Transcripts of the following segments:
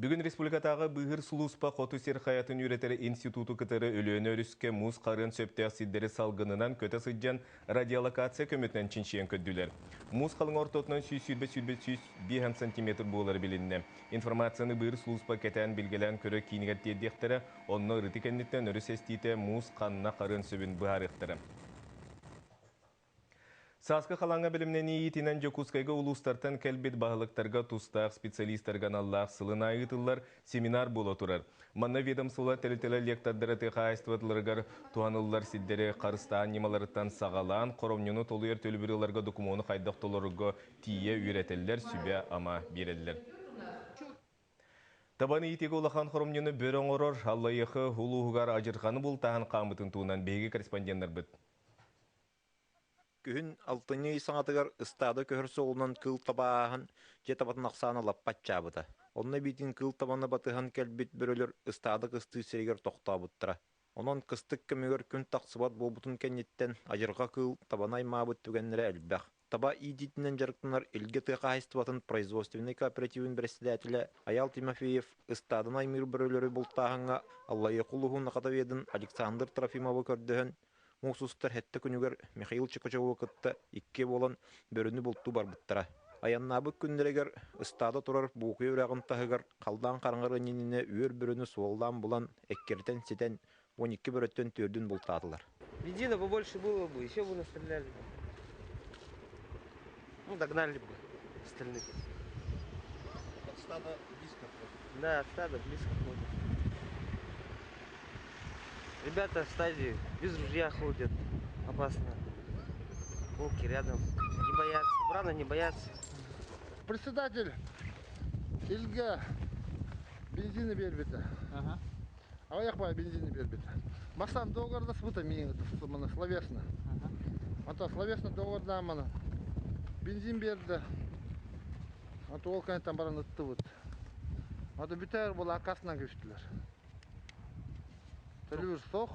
Бүгүн республикатааҕы быыһыыр сулууспа Хоту сир хайатын үөрэтэр институту кытары Өлүөнэ өрүскэ муус харыан сөптөөх сирдэри салгынынан көтө сылдьан радиолокация көмөтүнэн чинчийэн көрдүлэр. Муус халыҥа ортотунан 120-125 сантиметр буолара билиннэ. Информацияны быыһыыр сулууспа кэтээн билгэлээн көрөр киинигэр тиэрдиэхтэрэ, онно ырытыы кэнниттэн өрүс эстиитэ муус ханна харыан сөбүн быһаарыахтара. Сааскы халааҥҥа бэлэмнэнии иитинэн Дьокуускайга улуустартан кэлбит баһылыктарга тустаах специалистарга аналлаах сылын аайы ыытыллар семинар буола турар. Манна ведомстволар тэрилтэлэр лектордара тыа хаһаайыстыбаларыгар туһаныллар сирдэри харыстаан ньымаларыттан саҕалаан, хоромньуну толуйар төлөбүрү ыларга докумуону хайдах толорорго тиийэ үөрэтэллэр, сүбэ-ама биэрэллэр. Табаны иитиигэ улахан хоромньуну бөрө оҥорор Аллайыаха улууһугар адьырҕаны бултааһын хааммытын туһунан биһиги корреспонденнарбыт. Күһүн алтынньы ый саҥатыгар ыстаада көһөр суолунан кыыл таба ааһан, дьиэ табатын ахсаана лаппа аччаабыта. Онно эбиитин кыыл табаны батыһан кэлбит бөрөлөр ыстаада кыстыыр сиригэр тохтообуттара. Онон кыстык кэмигэр күн тахсыбат буолбутун кэнниттэн адьырҕа кыыл табаны аймаабыт түгэннэрэ элбэх. Таба иитиитинэн дьарыктанар Илгэ тыа хаһаайыстыбатын производственнай кооперативын бэрэссэдээтэлэ Айаал Тимофеев ыстааданы аймыыр бөрөлөрү бултааһыҥҥа Аллайыаха улууһун Нахатоведын Александр Трофимовы көрдөһөн, Муус устар сэттэ күнүгэр Михаил Чикачеву кытта иккиэ буолан бөрөнү бултуу барбыттара. Айаннаабыт күннэригэр ыстаада турар Буукуйа үрэҕин таһыгар халлаан хараҥар иннинэ үөр бөрөнү суоллаан булан, эккирэтэн ситэн, 12 бөрөттөн түөрдүн бултаатылар. Бензина побольше было бы, еще бы настреляли бы. Ну, догнали бы остальных. От стада близко ходит. Да, от стада близко ходят. Ребята в стадии без ружья ходят. Опасно. Волки рядом. Не боятся. Брана не боятся. Председатель Илгэ бензини биэрбитэ. Аҕыйах баай бензини биэрбитэ. Бастаан договордаспыта миигин маны словесно. Ата словесно договордаан маны бензин биэрдэ. Ата ол кэнниттэн баран ыттыбыт. Ата бүтээр була аккасынан күүстүлэр. Төлүүр суох.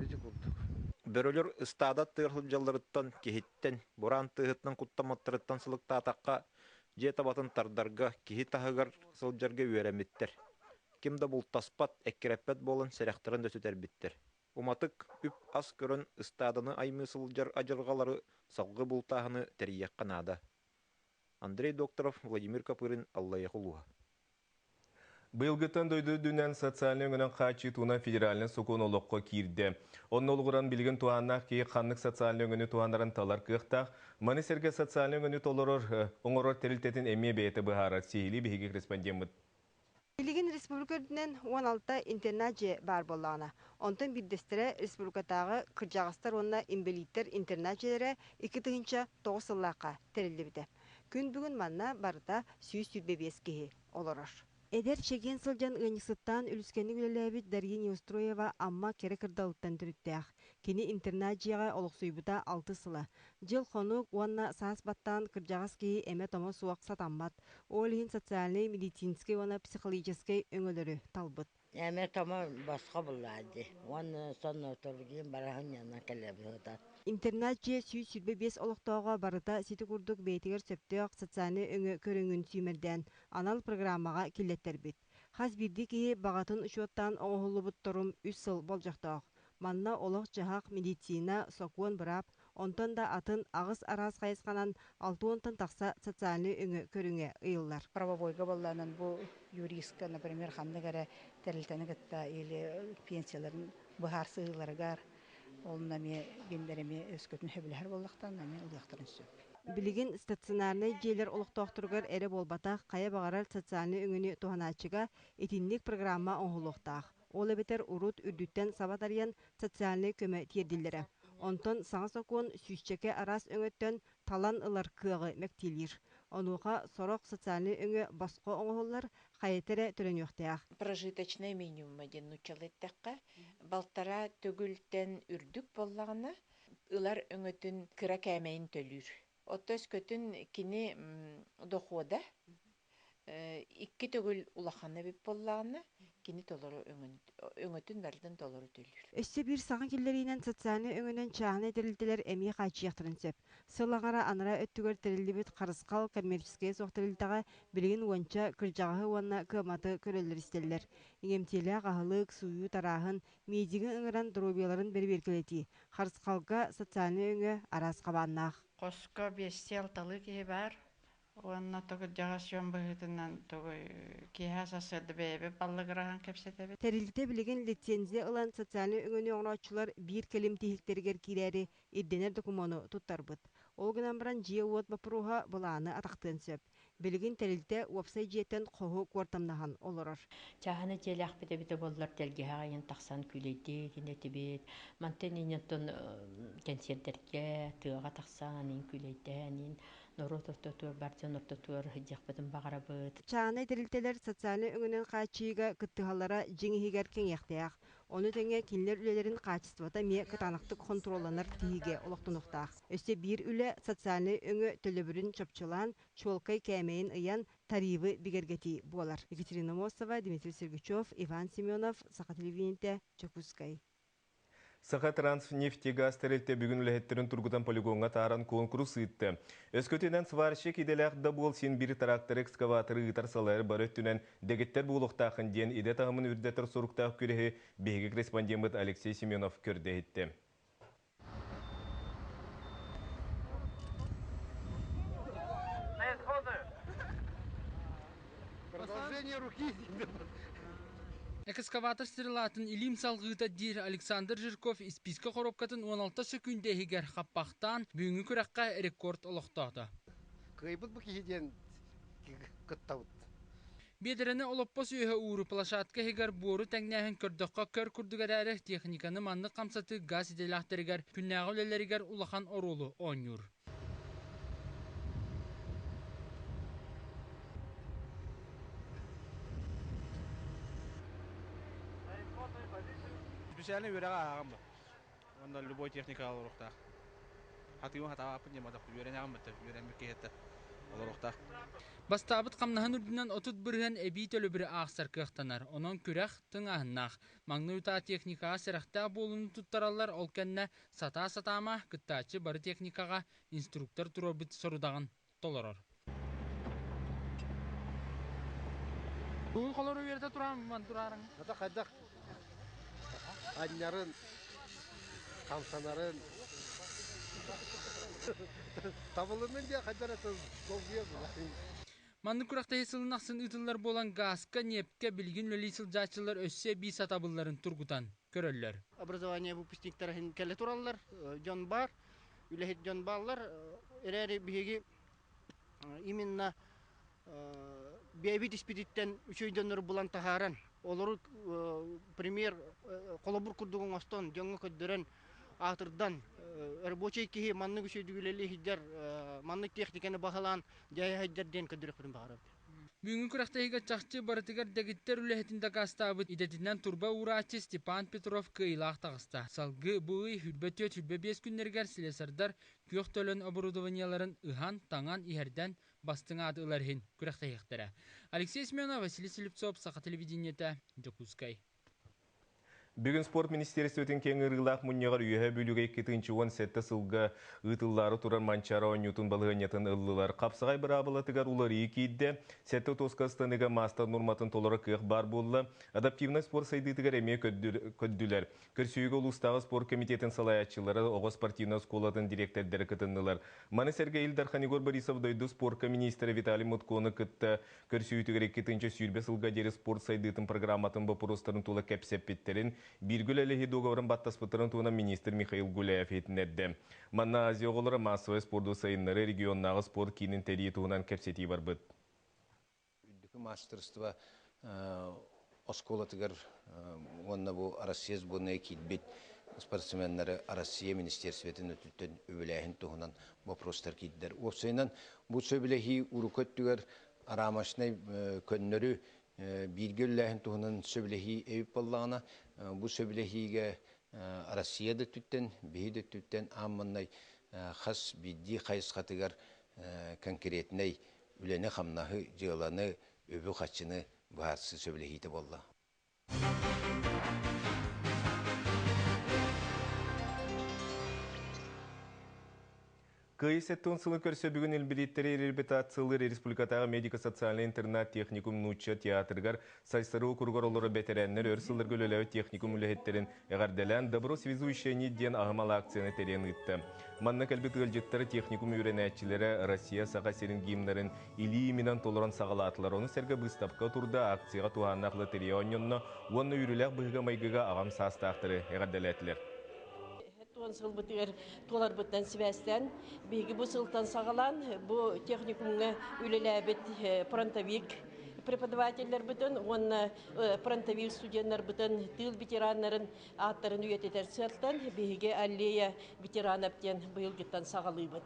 Ити курдук. Бөрөлөр ыстаада аттыгар сылдьалларыттан, киһиттэн, бураан тыаһыттан куттаммыттарыттан сылыктаатахха, дьиэ табатын тардарга, киһи таһыгар сылдьарга үөрэммиттэр. Ким да бултаспат, эккирэппэт буолан сэрэхтэрин да сүтэрбиттэр. Уматык, үп-ас көрөн ыстааданы аймыы сылдьар адьырҕалары салгыы бултааһыны тэрийиэххэ наада. Андрей Докторов, Владимир Копырин, Аллайыаха улууһа. Быйылгыттан дойду үрдүнэн социальнай өҥөнөн хааччыы туһунан федеральнай сокуон олоххо киирдэ. Онно олоҕуран билигин туһааннаах киһи ханнык социальнай өҥөнү туһанарын талар кыахтаах. Маны сэргэ социальнай өҥөнү толорор, оҥорор тэрилтэтин эмиэ бэйэтэ быһаарар. Сиһилии биһиги корреспондеммыт. Билигин республика үрдүнэн 16 интернат дьиэ баар буоллаҕына, онтон биирдэстэрэ республикатааҕы кырдьаҕастар уонна инбэлииттэр интернат дьиэлэрэ 2009 сыллаахха тэриллибитэ. Күн бүгүн манна барыта 125 киһи олорор. Эдэр чэгиэн сылдьан ыанньыксыттаан үлүскэнник үлэлээбит Дарья Неустроева Амма кэрэ кырдалыттан төрүттээх. Кини интернат дьиэҕэ олохсуйбута алтыс сыла. Дьыл-хонук уонна саас баттаан кырдьаҕас киһи эмэ-томо суох сатаммат. Ол иһин социальнай, медицинскэй уонна психологическай өҥөлөрү талбыт. Эмэ-томо босхо буллаа дии. Уонна сонно торгиин бараһын ньанан кэлэбиһыта. Интернат дьиэ 125 олохтооҕо барыта сити курдук бэйэтигэр сөптөөх социальнай өҥө көрүҥүн сүүмэрдээн анал программаҕа киллэттэрбит. Хас биирдии киһи баҕатын учуоттаан оҥоһуллубут торум үс сыл болдьохтоох. Манна олох-дьаһах, медицина, сокуон-быраап, онтон да атын аҕыс араас хайысханан 60-тан тахса социальнай өҥө көрүҥэ ыйыллар. Правовойга боллаанан бу юристка, например, ханнык эрэ тэрилтэни кытта или пенсияларын быһаарсыыларыгар ол эмиэ кинилэр эмиэ өскөтүн сөбүлэһэр буоллахтарына эмиэ ылыахтарын сөп. Билигин стационарнай дьиэлэр олохтоохторугар эрэ буолбатах, хайа баҕарар социальнай өҥөнү туһанааччыга итинник программа оҥоһулуохтаах. Ол эбэтэр урут үрдүттэн саба тарыйан социальнай көмө тиэрдиллэрэ. Онтон саҥа сокуон сүүсчэкэ араас өҥөттөн талан ылар кыаҕы мэктиэлиир. Онуоха сорох социальнай өҥө босхо оҥоһуллар, хайата эрэ төлөнүөхтээх. Прожиточный минимум диэн нууччалыы эттэххэ, балтараа төгүлтэн үрдүк буоллаҕына, ылар өҥөтүн кыра кээмэйин төлүүр. Оттон өскөтүн кини дохода икки төгүл улахан эбит буоллаҕына, Кини толору өҥөтүн барытын толору төлүүр. Өссө биир саҥа киллэриинэн социальнай өҥөнөн чааһынай тэрилтэлэр эмиэ хааччыйыахтарын сөп. Сыл аҥара анараа өттүгэр тэриллибит Харысхал коммерческайа суох тэрилтэҕэ билигин уонча кырдьаҕаһы уонна кыамматы көрөллөр-истэллэр. Иҥэмтиэлээх аһылык, сууйуу-тарааһын, медигы ыҥыран доруобуйаларын бэрэбиэркэлэтии, Харысхалга социальнай өҥө араас хабааннаах. Хоско биэстии-алталыы киһи баар. Уонна кырдьаҕас дьон быһыытынан тугуй киэһэ сарсыарда бэйэбит баллыгыраһан кэпсэтэбит. Тэрилтэ билигин лицензия ылан социальнай өҥөнү оҥорооччулар биир кэлим тиһиктэригэр киирээри ирдэнэр докумуону туттарбыт. Ол гынан баран дьиэ-уот боппуруоһа былааны атахтыан сөп. Билигин тэрилтэ уопсай дьиэттэн хоһу куортамнаһан олорор. Чааһына дьиэлээхпит эбитэ буоллар тэлгэһэҕэ иһин тахсан күүлэйдии этибит. Мантан инньэттэн кэнсиэрдэргэ тыаҕа тахсан иин күүлэйдээн иин норуот ортотугар бар дьон ортотугар сылдьыахпытын баҕарабыт. Чааһынай тэрилтэлэр социальнай өҥөнөн хааччыйыыга кыттыһаллара дьиҥ иһигэр кэҥиэхтээх. Ону тэҥэ кинилэр үлэлэрин хаачыстыбата эмиэ кытаанахтык хонтуруолланар тиһигэ олохтонуохтаах. Өссө биир үлэ социальнай өҥө төлөбүрүн чопчулаан, чуолкай кээмэйин ыйан, тарифы бигэргэтии буолар. Екатерина Мосова, Дмитрий Сергучев, Иван Семенов, Саха телевидениетэ, Дьокуускай. Сахатранснефтегаз тэрилтэ бүгүн үлэһиттэрин тургутан полигоҥҥа тааран куонкурус ыытта. Өскөтүнэн сварщик идэлээх да буол син биир тракторы, экскаваторы ыытар салайар бары өттүнэн дэгиттэр буолуохтааххын диэн идэ таһымын үрдэтэр соруктаах күрэһи биһиги корреспондеммыт Алексей Семенов көрдө иһиттэ. Продолжение руки. Экскаватор стрелатын илиим салгыыта диир Александр Жирков испиискэ хоруопкатын 16 сөкүүндэ иһигэр хаппахтаан бүгүҥҥү күрэххэ рекорд олохтоото. Кыайбыт бу киһи диэн кыттабыт. Биэдэрэни олоппос үөһэ ууру площадка иһигэр буору тэҥнээһин көрдөххө көр курдук эрээри техниканы маннык хамсатыы газ идэлээхтэригэр күннээҕи үлэлэригэр улахан оруолу оонньуур. Специальный үөрэҕи ааҕан ба. Уонна любой техникаҕа олоруохтаах. Хатыыбын хатаабаппын диэн батах үөрэнэҕин бытта үөрэммит киһиэхэ олоруохтаах. Бастаабыт хамнаһын үрдүнэн 30% эбии төлөбүрү аахсар кыахтанар. Онон күрэх тыҥааһыннаах. Маҥнай утаа техникаҕа сэрэхтээх буолууну туттараллар, ол кэннэ сатаа-сатаама кыттааччы бары техникаҕа инструктор туруорбут сорудаҕын толорор. Бүгүн холору үөрэтэ туран тураарың. Ата хайдах анньарын, хамсанарын табылыннын диye хайдар это долгуйа Маннык күрэхтэһии сылын ахсын ыытыллар буолан гааска, ньиэпкэ билигин үлэлии сылдьааччылар өссө эбии сатабылларын тургутан көрөллөр. Образование выпускниктара кэлэ тураллар, дьон бар, үлэһит дьон бааллар. Эрээри биһиги именно бэйэбит испититтэн үчүгэй дьоннору булан таһааран, олору пример холобур курдук оҥостон, дьоҥҥо көрдөрөн, аатырдан, рабочий киһи маннык үчүгэйдик үлэлии сылдьар, маннык техниканы баһылаан дьайа сылдьар диэн көрдөрүөхпүтүн баҕарабыт. Бүгүҥҥү күрэхтэһиигэ чахчы барытыгар дэгиттэр үлэһитин дакаастаабыт идэтинэн турба уурааччы Степан Петров кыайыылаах таҕыста. Салгыы бу ый 24-25 күннэригэр слесардар күөх төлөн оборудованиеларын ыһан, таҥан, иһэрдэн бастыҥ ааты ылар иһин күрэхтэһиэхтэрэ. Алексей Семенов, Василий Слепцов, Саха телевидениетэ, Дьокуускай. Бүгүн спорт министиэристибэтин киэҥ ыырыылаах мунньаҕар Үөһээ Бүлүүгэ 2017 сылга ыытыллаары турар Манчаары оонньуутун балаһыанньатын ыллылар. Хапсаҕай быраабылатыгар уларыйыы киирдэ. Сэттэ тоска ыстаныыга маастар нуорматын толорор кыах баар буолла. Адаптивнай спорт сайдыытыгар эмиэ көрдүлэр. Көрсүһүүгэ улуустааҕы спорт комитетын салайааччылара, оҕо спортивнай оскуолатын дириэктэрдэрэ кытыннылар. Маны сэргэ Ил Дархан Егор Борисов дойду спорка министрэ Виталий Муткону кытта көрсүһүүтүгэр 2020 сылга диэри спорт сайдыытын программатын боппуруостарын тула кэпсэппиттэрин, бииргэ үлэлэһии дуогабарын баттаспыттарын туһунан министр Михаил Гуляев иһитиннэрдэ. Манна Азия оҕолоро массовай спорду сайыннарыы регионнааҕы спорт киинин тэрийии туһунан кэпсэтии барбыт. Үрдүкү маастарыстыба оскуолатыгар уонна бу Россия сборная киирбит спортсменнары Россия министерствотын өттүттэн үбүлээһин туһунан вопростар киирдилэр. Уопсайынан бу сөбүлэһии урукку өттүгэр рамочнай көннөрү бииргэ үлэлээһин туһунан сөбүлэһии эбит буоллаҕына, бу сөбүлэһиигэ Россия да өттүттэн, биһи да өттүттэн аан маҥнай хас биирдии хайысхатыгар конкретнай үлэни-хамнаһы, дьыаланы, үбү-харчыны быһаарсыы сөбүлэһиитэ буолла. Кыайыы 70 сылын көрсө бүгүн инбэлииттэри реабилитациялыыр республикатааҕы медико-социальнай интернат техникум нуучча театрыгар Сайсары округар олорор бэтэрээннэр өр сылларга үлэлээбит техникум үлэһиттэрин эҕэрдэлээн «Добро связующая нить» диэн аһымал акцияны тэрийэн ыытта. Манна кэлбит ыалдьыттары техникум үөрэнээччилэрэ Россия Саха сирин гимнарын илии иминэн толорон саҕалаатылар. Ону сэргэ быыстапка турда, акцияҕа туһааннаах лотерея оонньонно уонна үөрүүлээх быһыыга-майгыга аҕам саастаахтары эҕэрдэлээтилэр. Туон сылбытыгар туоларбыттан сибээстээн, биһиги бу сылтан саҕалаан бу техникумҥа үлэлээбит фронтовик преподавателлэрбитин уонна фронтовик студеннарбытын, тыыл ветераннарын ааттарын үйэтитэр сыалтан биһиги аллея ветеранов диэн быйылгыттан саҕалыыбыт.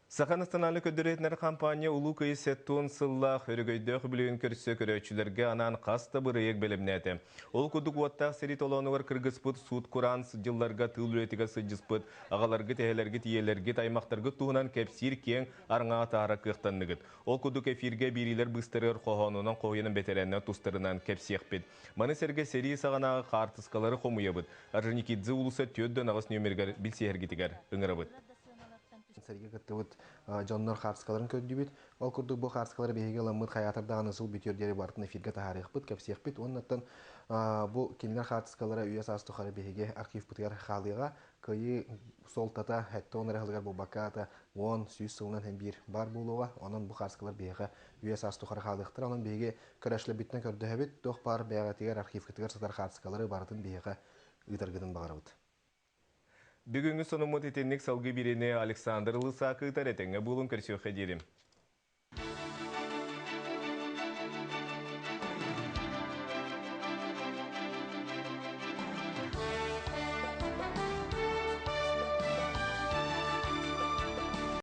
Саха национальнай көрдөрөр хампаанньа Улуу Кыайыы 70 сыллаах өрөгөйдөөх үбүлүөйүн көрсө көрөөччүлэргэ анаан хас да бырайыак бэлэмнээтэ. Ол курдук уоттаах сэрии толоонугар кыргыспыт суут-кураан дьылларга тыыл үлэтигэр сылдьыспыт аҕаларгыт, эһэлэргит, ийэлэргит, аймахтаргыт туһунан кэпсиир киэҥ араҥаҕа таһара кыахтанныгыт. Ол курдук эфиргэ биэриилэр быыстарыгар хоһоонунан хоһуйан бэтэрээннэр тустарынан кэпсиэхпит. Маны сэргэ сэрии саҕанааҕы хаартыскалары хомуйабыт. Орджоникидзе уулусса 4 нүөмэригэр билсиһэргитигэр ыҥырабыт. Сэргэ кыттыбыт дьоннор хаартыскаларын көрдүбүт. Ол курдук бу хаартыскалары биһиги ыламмыт хайаатар даҕаны сыл бүтүөр диэри барытын эфиргэ таһаарыахпыт, кэпсиэхпит. Уоннаттан бу кинилэр хаартыскалара үйэ саас тухары биһиги архивпытыгар хаалыаҕа. Кыайыы суолтата 70 эрэ сылыгар буолбакка ата 10, 100 сылынан һэн биир баар буолуоҕа. Онон бу хаартыскалар биһиэхэ үйэ саас тухары хаалыахтара. Онон биһиги көрөөччүлэрбитинэн көрдөһөбүт. Туох баар бэйэҕитигэр архивкытыгар сытар хаартыскалары барытын биһиэхэ ыытаргытын баҕарабыт. Бүгүҥҥү сонуммут итинник салгыы биэриини Александр Лысак ыытар этэҥҥэ буолун көрсүөххэ диэри.